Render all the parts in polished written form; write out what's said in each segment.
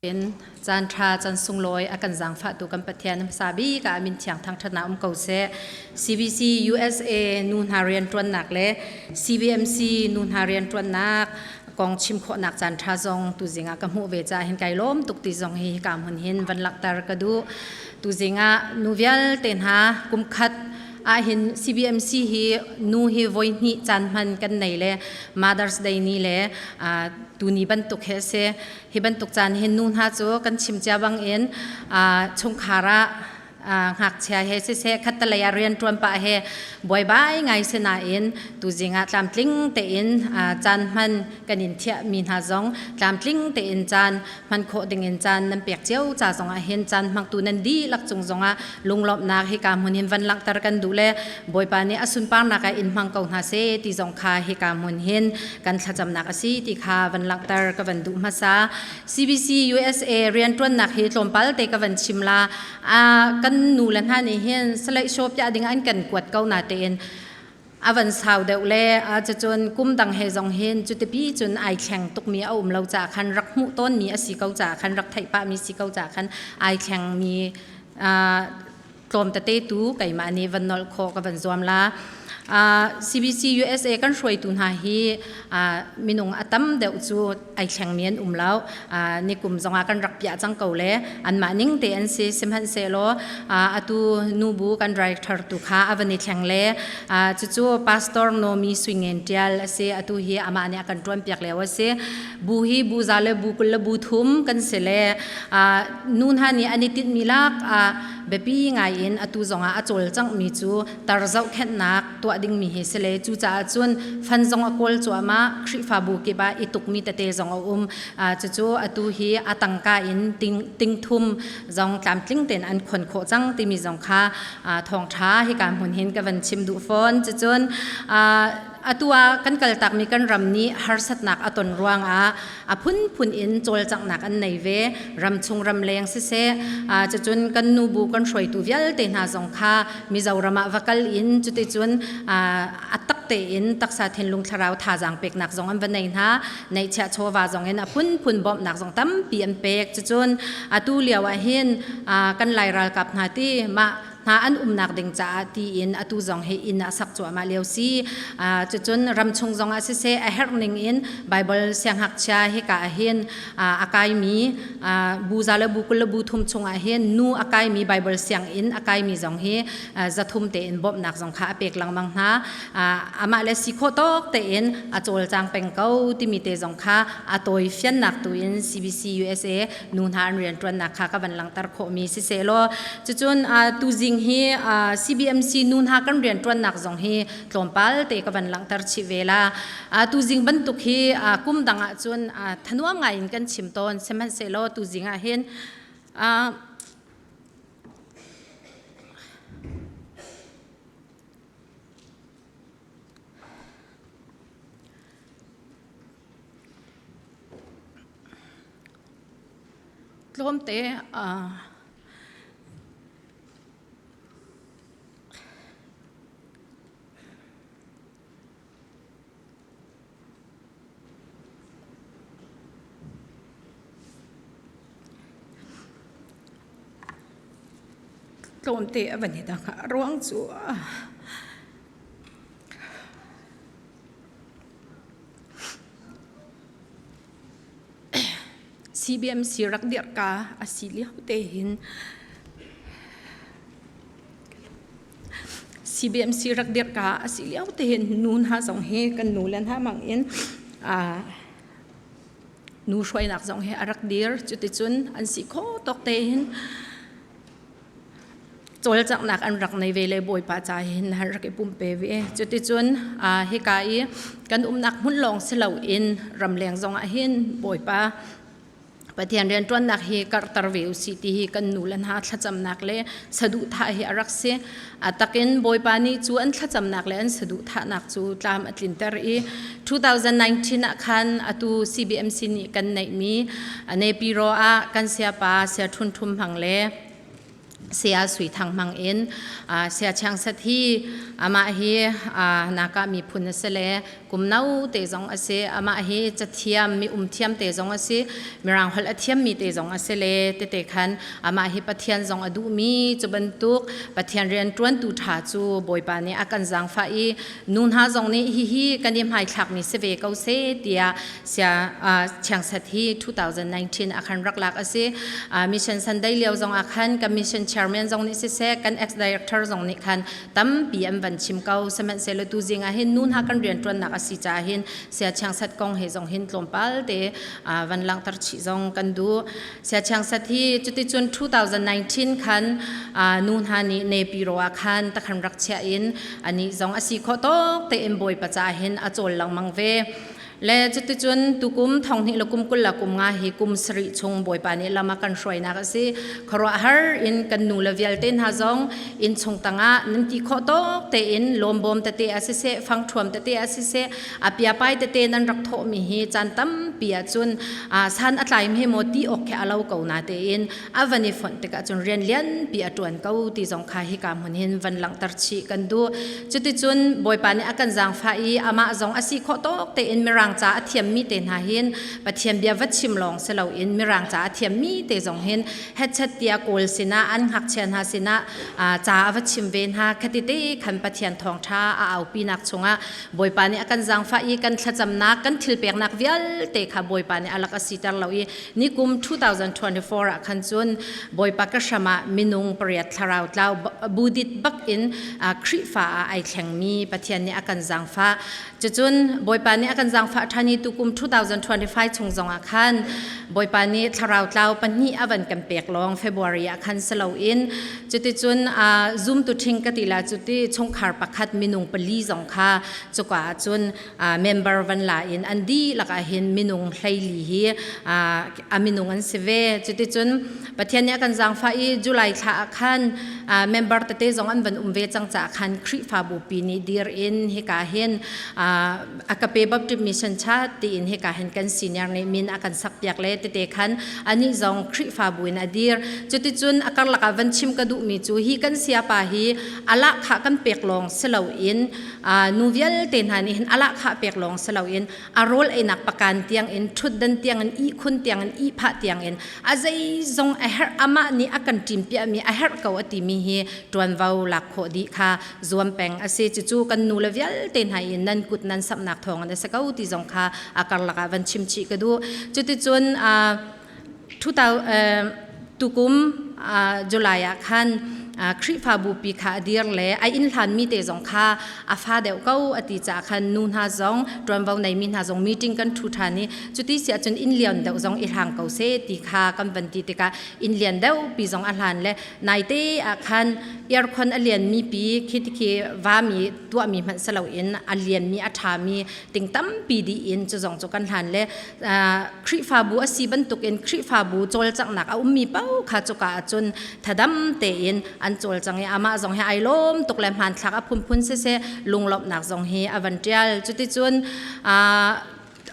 In caan ṭha caan sunglawi a kan zaangfahtu kan Pathian hmasa bik ah a min thiang thangṭhatnak um ko seh. CBC USA nu hna rianṭuannak le CBMC nu hna rianṭuannak kong chim khawhnak caan ṭha zong tuzing ah ka hmuh ve caah hin kai lawm tuk ti zong hi hika hmun hin van langhter ka duh. Tuzing ah nu vialte hna kumkhat ahhin CBMC hi nu hi voi hnih caan hman kan nei le Mother's Day ni le tuni bantuk he a si. Hi bantuk caan hin nu hna cu kan chim cia bangin chungkhar ah ngakchia he siseh khattalei ah rianṭuan pah he buaibai ngai si nain tuzing ah tlamtling tein caan hman kan in thiahmi hna zong tlamtling tein caan hman khawh dingin caan nan pek cio ca zong ah hin caan hmangtu nan dihlak cung zongah lunglawmhnak hika hmun hin van langhter kan duh le Bawipa nih a sunparnak ah in hmang ko hna seh ti zong kha hika hmun hin kan thlacamnak a si ti kha van langhter ka van duh hmasa. CBC USA rianṭuannak hi tlawmpal te ka van chim la. Kan nu le hna nih hin salaih show piah ding an kan kuat ko na tein a van sau deuh le cucun kum dang he zong hin cutipi cun ai thleng tukmi a um lo caah khan rak hmuh tawnmi a si ko caah khan rak theih pahmi si ko caah khan ai thlengmi tlawm tete tu keimah nih van nolh khawh ka van zuam la. CBC USA kan hruaitu hna hi minung a tam deuh cu ai thlengmi an um lo. Nikum zongah kan rak piah cang ko le anmah ning te an si. Sihmanhsehlaw atu nubu kan director tu kha a van i thleng le cucu Pastor Nomi Suingen Tial a si. Atu hi amah nih a kan ṭuan piak lio a si. Bu hi bu za le bu 20 le bu thum kan si le nu hna nih an i tinhmi lak ah biapi ngai in atu zongah a cawlcanghmi cu tar zohkhenhnak tuah dingmi hi si le cucaah cun fan zong a kawl cuahmah. Khrihfabu kip ah i tukmi tete zong a um. Cucu atu hi a tangka in ting thum zong tlamtling tein an khon khawh cang timi zong kha thawngṭha hika hmun hin ka van chim duh fawn. Cucun atu ah kan kaltakmi kan ram nih harsatnak a ton ruangah a phunphun in cawlcanghnak an nei ve, ramchung ramleng siseh. Cucun kan nubu kan hruaitu vialte hna zong kha Mizoram ah va kal in cuticun a tak tein taksa thinlung thlarau thazaang peknak zong an va nei hna. Neihchiah chawva zong in a phunphun bawmhnak zong tampi an pek. Cucun atu lio ah hin kan Lai ralkap hna ti mah hna an umnak ding caah tiin atu zong hi inn ah sak cuahmah lio si. Cucun ramchung zong ah siseh a herh ning in Bible siangngakchia hika ah hin a kaimi bu za le bu 20 le bu thum chung ah hin nu a kaimi Bible sianginn a kaimi zong hi zathum tein bawmhnak zong kha a pek lengmang hna. Amah le si khawh tawk tein a cawlcang peng ko timi te zong kha a tawi fiannak tu in CBC USA nu hna an rianṭuannak kha ka van langhter khawhmi sisehlaw, cucun tuzing hi CBMC nu hna kan rianṭuannak zong hi tlawmpal te ka van langhter chih ve la. Tuzing bantuk hi kum dang ahcun thanuam ngai in kan chim tawn, sihmanhsehlaw tuzing ah hin Tlawmte tlawmte a van i dang. A ruang cu CBMC rak dirhka a si lio te hin CBMC rak dirhka a si lio te hin nu hna zong hi kan nu le hna mang in nu hruainak zong hi a rak dir. Cuticun an si kho tawk te hin cawlcanghnak an rak nei ve le Bawipa ca hin an rak i pumpe ve. Cuticun hika i kan umnak hmun lawng si loin ramleng zong ah hin Bawipa Pathian rianṭuannak hi karhter ve usih ti hi kan nu le hna thlacamnak le saduhthah hi a rak si. A takin Bawipa nih cu an thlacamnak le an saduhthahnak cu tlam a tlinter i 2019 ah khan atu CBMC nih kan neihmi Nepiro ah kan siapa Sia Thun Thum Hmang le Saya Sui Thang hmang in Saya Chiang Sat hi amah hi Naka miphun a si le kum no te zong a si. Amah hi cathiam mi um thiam te zong a si. Mirang holh a thiammi te zong a si le tete khan amah hi Pathian zong a duhmi cu bantuk Pathian rian ṭuantu ṭha cu Bawipa nih a kan zaangfah i nu hna zong nih hihi kan i hmaithlakmi si ve ko seh tiah Sia Chiang Sat hi 2019 ah khan rak lak a si. Mission Sunday lio zong ah khan kan mission chairman zong nih siseh kan ex director zong nih khan tampi an van chim ko. Sihmanhsehlaw tu zing ah hin nu hna kan rianṭuannak a si caah hin Sia Chiang Sat kong he zong hin tlawmpal te van langhter chih zong kan duh. Sia Chiang Sat hi cuticun 2019 khan nu hna nih Nepiro ah khan takhan rak chiah in anih zong a si khawh tawk tein Bawipa caah hin a cawl lengmang ve. Le cuticun tukum thonghnih le kum 20 le kum nga hi kum sarih chung Bawipa nih lam a kan hruainak a si. Khuaruahhar in kan nu le vialte hna zong inn chung tangah nan ti khawh tawk tein lawmbawm tete a siseh, fangṭhuam tete a siseh, a piapai tete nan rak thawhmi hi caan tampi ahcun san a tlai hme maw ti awk khi a lo ko na tein a van i fonh tikah cun rian lianpi a ṭuan ko ti zong kha hika hmun hin van langhter chih kan duh. Cuticun Bawipa nih a kan zaangfah i amah zong a si khawh tawk tein Mirang ca a thiammi te hna hin Pathian bia va chim lawng si loin Mirang ca a thiammi te zong hin hetchet tiah Kawl sinah an ngakchia hna sinah ca a va chim ve hna khati te khan Pathian thawngṭha a aupinak chungah Bawipa nih a kan zaangfah i kan thlacamnak kan thilpeknak vialte kha Bawipa nih a lak a siter lo i Nikum 2024 ah khan cun Bawipa ka hram ah minung pariat thlarau tlau budit bak in Khrihfa ah ai thlengmi Pathian nih a kan zaangfah. Cucun Bawipa nih a kan zaangfah ṭhan i tukum 2025 chung zong ah khan Bawipa nih thlarau tlau pahnih a van kan pek lawng February ah khan si loin cuticun zumtu ṭhing ka ti la cuti chungkhar pakhat minung pali zong kha cuka ah cun member van la in an dihlak ah hin minung 14 hi a minung an si ve. Cuticun Pathian nih a kan zaangfah i July thla ah khan member tete zong an van um ve cang caah khan Khrihfabu pi nih dir in hika hin Agape Baptist Mission Church tiin hika hin kan senior nih min a kan sakpiak le tete khan anih zong Khrihfabu in a dir. Cuticun a karlak ah van chim ka duhmi cu hi kan siapa hi alah khah kan pek lawng si loin nu vialte hna nih hin alah khah pek lawng si loin a rawl einak pakan tiang in ṭhutdan tiang in ihkhun tiang in ihphah tiang in a zeizong a herh amah nih a kan ṭim piahmi a herh ko a timi hi ṭuanvo lak khawh dih kha zuam peng a si. Cucu kan nu le vialte hna in nan kut nan samhnak thawng in a si ko ti zong kha a karlak ah van chim chih ka duh. Cuticun tukum July ah khan Khrihfabu pi kha a dir le a inn hlanmi te zong kha a fa deuh ko a ti caah khan nu hna zong ṭuanvo neimi hna zong meeting kan ṭhu ṭhan i cuti si ahcun inn lian deuh zong i hlang ko seh ti kha kan van ti tikah inn lian deuh pi zong a hlan le naite ah khan aircon a lianmi pi khi khi vami tuahmi hmanh si loin a lianmi a ṭhami ting tampi dih in cu zong cu kan hlan le Khrihfabu a si bantukin Khrihfabu cawlcanghnak a ummi paoh kha cuka ahcun thadam tein an cawlcang i amah zong hi ai lawm tuk le hmanthlak a phunphun siseh lunglawmhnak zong hi a van ṭial. Cuticun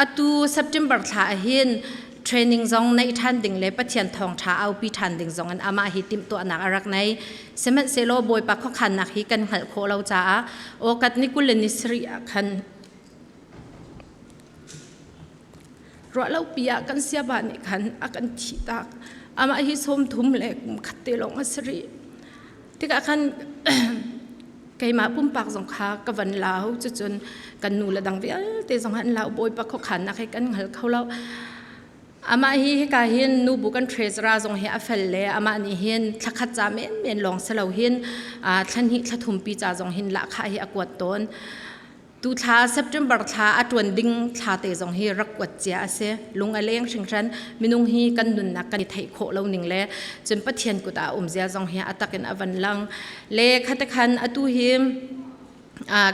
atu September thla ahhin training zong neih ṭhan ding le Pathian thawngṭha aupi ṭhan ding zong in amah hi timhtuahnak a rak nei. Sihmanhsehlaw Bawipa khuakhannak hi kan hngalh khawh lo caah August ni 20 le ni sarih ah khan Ruahlopi ah kan siaba nih khan a kan thihtak. Amah hi 30 le kum khat te lawng a si rih. Tikah khan keimah pumpak zong kha ka van lau. Cucun kan nu le dang vialte zong an lau. Bawipa khuakhannak hi kan hngal kho lo. Amah hi hika hin nubu kan treasurer zong hi a fel le amah nih hin thlakhat ca menmen lawng si lo hin thla hnih thla thumpi ca zong hin lahkhah hi a kuat tawn. Tu thla September thla a ṭuan ding thla te zong hi rak kuat cia a si. Lung a leng hringhran. Minung hi kan nunnak kan i theih khawh lo ning le cun Pathian kut ah um zia zong hi a tak in a van lang. Le khate khan atu hi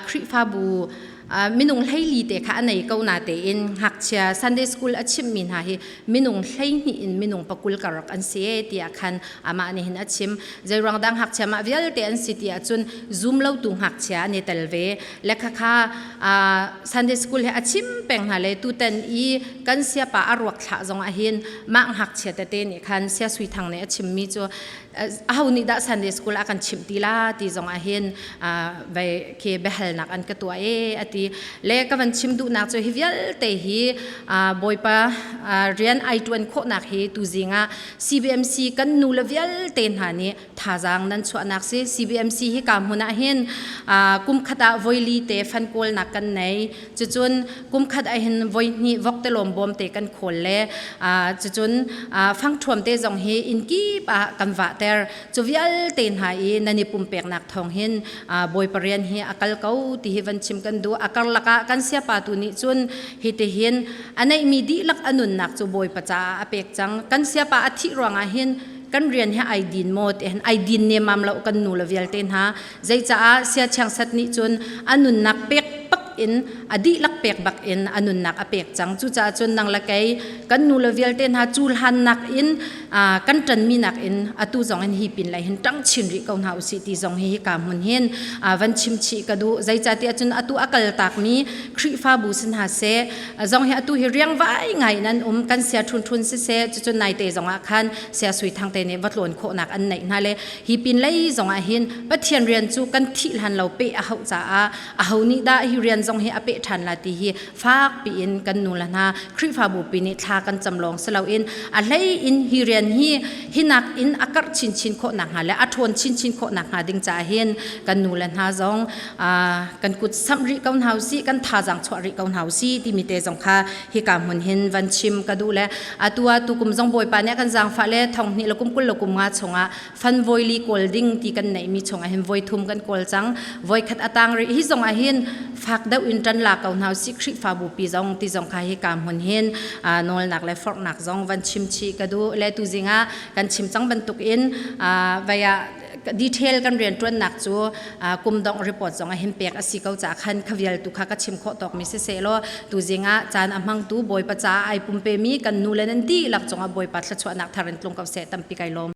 Khrihfabu Minung 14 te kha a nei ko na tein ngakchia Sunday school a chimmi hna hi minung 12 in minung 20 karlak an si e tiah khan amah nih hin a chim. Zeiruang dah ngakchia mah vialte an si ti ahcun zum lotu ngakchia an i tel ve. Le khakha Sunday school he a chim peng hna le tutan i kan siapa a ruak thlah zong ah hin mah ngakchia tete nih khan sia sui thang nih a chimmi cu aho nih dah Sunday school a kan chimh ti la ti zong ah hin vai khi biahalnak an ka tuah e ati. Le ka van chim duhnak cu hi vialte hi Bawipa rian ai tuan khawhnak hi tuzing ah CBMC kan nu le vialte hna nih thazaang nan chuahnak si. CBMC hi ka hmun ah hin kum khat ah voili te fan kawlnak kan nei. Cucun kum khat ah hin voi hnih vok te lawm bawm te kan khawl le cucun fangṭhuam te zong hi inn kip ah kan vahter. Cu vialte hna i nan i pumpeknak thawng hin Bawipa rian hi a kal ko ti hi van chim kan duh. A karlak ah kan siapa tu nih cun hi ti hin a neihmi dihlak a nunnak cu Bawipa caah a pek cang. Kan siapa a thih ruangah hin kan rian hi ai din maw ti hin ai din nemam lo kan nu le vialte hna. Zeicaah sia chiangsat nih cun a nunnak pek bak in a dihlak pek bak in a nunnak a pek cang. Cucaah cun nang le kei kan nu le vialte hna cuhlannak in kan ṭanmi nakin atu zong in hi pin lei hin ṭang chin rih ko hna usih ti zong hi hika hmun hin van chim chih ka duh. Zeicahtiah cun atu a kal takmi Khrihfabu si hna seh zong hi atu hi riangvai ngai in an um. Kan sia ṭhunṭhun siseh, cucun naite zong ah khan sia sui thang te nih va tlawn khawhnak an neih hna le hi pin lei zong ah hin Pathian rian cu kan thih hlan lo peh a hauh caah aho nih dah hi rian zong hi a peh ṭhan la ti hi fak piin kan nu le hna Khrihfabu pi nih thla kan cam lawng si loin a hlei in hi rian hi hinak in a karh chinchin khawh nakhnga le a ṭhawn chinchin khawh nakhnga ding caah hin kan nu le hna zong kan kut samh rih ko hna usih, kan thazaang chuah rih ko hna usih timi te zong kha hika hmun hin van chim ka duh. Le atu ah tukum zong Bawipa nih a kan zaangfah le 2025 chungah fan voili kawl ding ti kan neihmi chungah hin voi thum kan kawl cang, voi khat a tang rih. Hi zong ah hin fak deuh in ṭan la ko hna usih Khrihfabu pi zong ti zong kha hika hmun hin nawlnak le forhnak zong van chim chih ka duh. Le tuzing ah kan chim cang bantuk in vai ah detail kan rianṭuannak cu kum dongh report zong ah hin pek a si ko caah khan kha vial tu kha ka chim khawh tawkmi si seh law tuzing ah caan a hmangtu Bawipa caah ai pumpe mi kan nu le nan dihlak cungah Bawipa thluachuahnak thar in tlung ko seh. Tampi kai lawm.